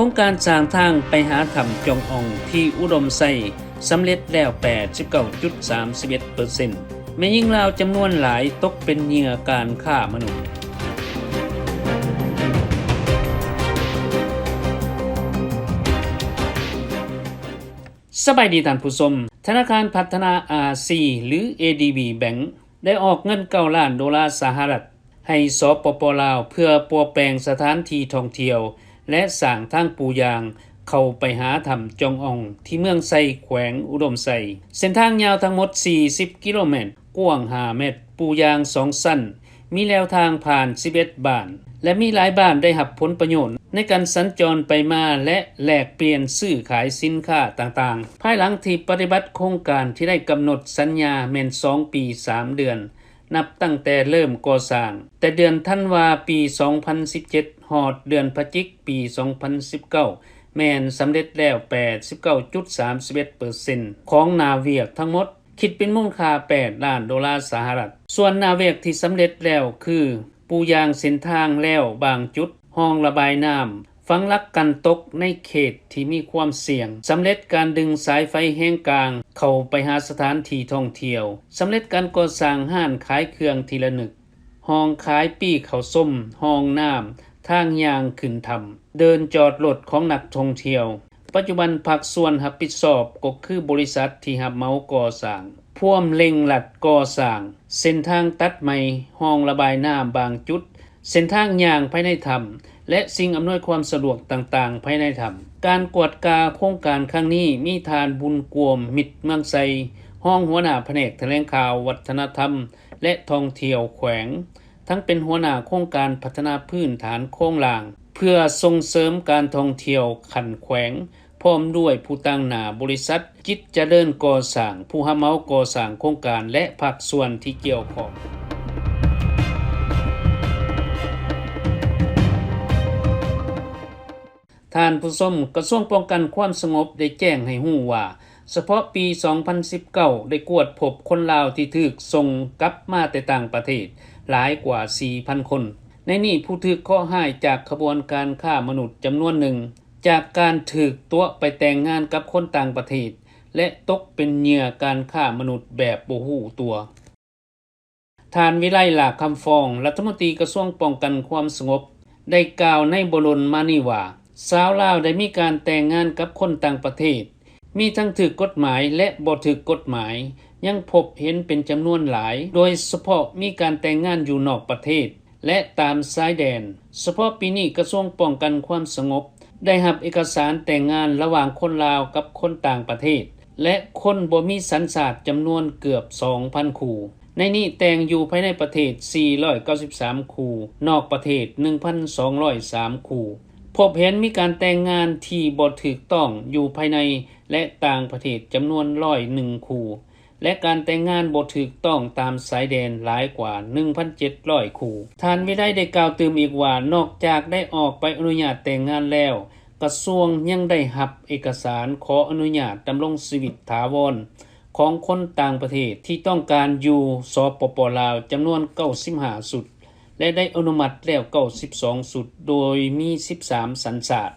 ໂຄງການສ້າງທາງໄປຫາຖ້ຳຈອງອອງທີ່ອຸດົມໄຊ ສຳເລັດແລ້ວແປດສິບເກົ້າຈຸດສາມສິບເອັດເປີເຊັນ. ແມ່ຍິງລາວຈຳນວນຫຼາຍຕົກເປັນເຫຍື່ອການຄ້າມະນຸດ. ສະບາຍດີທ່ານຜູ້ຊົມ. ທະນາຄານພັດທະນາອາຊີ ຫຼື ເອດີບີ Bank ໄດ້ອອກເງິນເກົ້າລ້ານໂດລາສະຫະລັດ ໃຫ້ ສປປ ລາວ ເພື່ອປົວແປງສະຖານທີ່ທ່ອງທ່ຽວ ແລະ ສ້າງທາງປູຢາງເຂົ້າໄປຫາຖ້ຳຈອງອອງ ທີ່ເມືອງໄຊ ແຂວງອຸດົມໄຊ. ເສັ້ນທາງຍາວທັງໝົດສີ່ສິບກິໂລແມັດ, ກວ້າງຫ້າແມັດ, ປູຢາງສອງຊັ້ນ, ມີແລວທາງຜ່ານສິບເອັດບ້ານ ແລະ ມີຫຼາຍບ້ານໄດ້ຮັບຜົນປະໂຫຍດໃນການສັນຈອນໄປມາ ແລະ ແລກປ່ຽນຊື້ຂາຍສິນຄ້າຕ່າງໆ. ພາຍຫຼັງທີ່ປະຕິບັດໂຄງການທີ່ໄດ້ກຳນົດສັນຍາແມ່ນສອງປີສາມເດືອນ ນັບຕັ້ງແຕ່ເລີ່ມກໍ່ສ້າງ, ແຕ່ເດືອນທັນວາປີສອງພັນສິບເຈັດ ຮອດເດືອນພະຈິກປີສອງພັນສິບເກົ້າ ແມ່ນສຳເລັດແລ້ວແປດສິບເກົ້າຈຸດສາມສິບເອັດເປີເຊັນຂອງໜ້າວຽກທັງໝົດ, ຄິດເປັນມູນຄ່າແປດລ້ານໂດລາສະຫະລັດ. ສ່ວນໜ້າວຽກທີ່ສຳເລັດແລ້ວຄື ປູຢາງເສັ້ນທາງແລ້ວບາງຈຸດ, ຮ່ອງລະບາຍນ້ຳ, ຝັງຫຼັກກັນຕົກໃນເຂດທີ່ມີຄວາມສ່ຽງ, ສຳເລັດການດຶງສາຍໄຟແຮງກາງເຂົ້າໄປຫາສະຖານທີ່ທ່ອງທ່ຽວ, ສຳເລັດການກໍ່ສ້າງຮ້ານຂາຍເຄື່ອງທີ່ລະນຶກ, ຫ້ອງຂາຍປີ້ເຂົ້າຊົມ, ຫ້ອງນ້ຳ, ທາງຍ່າງຂຶ້ນຖ້ຳ, ເດີ່ນຈອດລົດຂອງນັກທ່ອງທ່ຽວ. ປັດຈຸບັນພາກສ່ວນຮັບຜິດຊອບກໍຄືບໍລິສັດທີ່ຮັບເໝົາກໍ່ສ້າງ ພວມເລັ່ງລັດກໍ່ສ້າງເສັ້ນທາງຕັດໃໝ່, ຮ່ອງລະບາຍນ້ຳບາງຈຸດ, ເສັ້ນທາງຍ່າງພາຍໃນຖ້ຳ ແລະ ສິ່ງອຳນວຍຄວາມສະດວກຕ່າງໆພາຍໃນຖ້ຳ. ການກວດກາໂຄງການຄັ້ງນີ້ມີທ່ານ ບຸນກວມ ມິດເມືອງໄຊ, ຮອງຫົວໜ້າພະແນກຖະແຫຼງຂ່າວ, ວັດທະນະທຳ ແລະ ທ່ອງທ່ຽວແຂວງ, ທັງເປັນຫົວໜ້າໂຄງການພັດທະນາພື້ນຖານໂຄງລ່າງ ເພື່ອສົ່ງເສີມການທ່ອງທ່ຽວຂັ້ນແຂວງ, ພ້ອມດ້ວຍຜູ້ຕາງໜ້າບໍລິສັດ ຈິດຈະເລີນກໍ່ສ້າງ, ຜູ້ຮັບເໝົາກໍ່ສ້າງໂຄງການ ແລະ ພາກສ່ວນທີ່ກ່ຽວຂ້ອງ. ທ່ານຜູ້ຊົມ, ກະຊວງປ້ອງກັນຄວາມສະຫງົບໄດ້ແຈ້ງໃຫ້ຮູ້ວ່າ ສະເພາະປີສອງພັນສິບເກົ້າ ໄດ້ກວດພົບຄົນລາວທີ່ຖືກສົ່ງກັບມາແຕ່ຕ່າງປະເທດຫຼາຍກວ່າສີ່ພັນຄົນ. ໃນນີ້ຜູ້ຖືກເຄາະຮ້າຍຈາກຂະບວນການຄ້າມະນຸດຈຳນວນໜຶ່ງ ຈາກການຖືກຕົວະໄປແຕ່ງງານກັບຄົນຕ່າງປະເທດ ແລະ ຕົກເປັນເຫຍື່ອການຄ້າມະນຸດແບບບໍ່ຮູ້ຕົວ. ທ່ານ ວິໄລ ຫຼ້າຄຳຟອງ, ລັດຖະມົນຕີກະຊວງປ້ອງກັນຄວາມສະຫງົບ ໄດ້ກ່າວໃນບໍ່ດົນມານີ້ວ່າ ຊາວລາວໄດ້ມີການແຕ່ງງານກັບຄົນຕ່າງປະເທດ ມີທັງຖືກກົດໝາຍ ແລະ ບໍ່ຖືກກົດໝາຍ ຍັງພົບເຫັນເປັນຈຳນວນຫຼາຍ, ໂດຍສະເພາະມີການແຕ່ງງານຢູ່ນອກປະເທດ ແລະ ຕາມຊາຍແດນ. ສະເພາະປີນີ້ ກະຊວງປ້ອງກັນຄວາມສະຫງົບ ໄດ້ຮັບເອກະສານແຕ່ງງານລະຫວ່າງຄົນລາວກັບຄົນຕ່າງປະເທດ ແລະ ຄົນບໍ່ມີສັນຊາດຈຳນວນເກືອບສອງພັນຄູ່. ໃນນີ້ແຕ່ງຢູ່ພາຍໃນປະເທດສີ່ຮ້ອຍເກົ້າສິບສາມຄູ່, ນອກປະເທດໜຶ່ງພັນສອງຮ້ອຍສາມຄູ່. ພົບເຫັນມີການແຕ່ງງານທີ່ບໍ່ຖືກຕ້ອງຢູ່ພາຍໃນ ແລະ ຕ່າງປະເທດຈຳນວນຮ້ອຍໜຶ່ງຄູ່ ແລະ ການແຕ່ງງານບໍ່ຖືກຕ້ອງຕາມຊາຍແດນຫຼາຍກວ່າໜຶ່ງພັນເຈັດຮ້ອຍຄູ່. ທ່ານ ວິໄລ ໄດ້ກ່າວຕື່ມອີກວ່າ ນອກຈາກໄດ້ອອກໃບອະນຸຍາດແຕ່ງງານແລ້ວ, ກະຊວງຍັງໄດ້ຮັບເອກະສານຂໍອະນຸຍາດດຳລົງຊີວິດຖາວອນຂອງຄົນຕ່າງປະເທດທີ່ຕ້ອງການຢູ່ ສປປ ລາວ ຈຳນວນເກົ້າສິບຫ້າຊຸດ ແລະ ໄດ້ອະນຸມັດແລ້ວເກົ້າສິບສອງຊຸດ ໂດຍມີສິບສາມສັນຊາດ.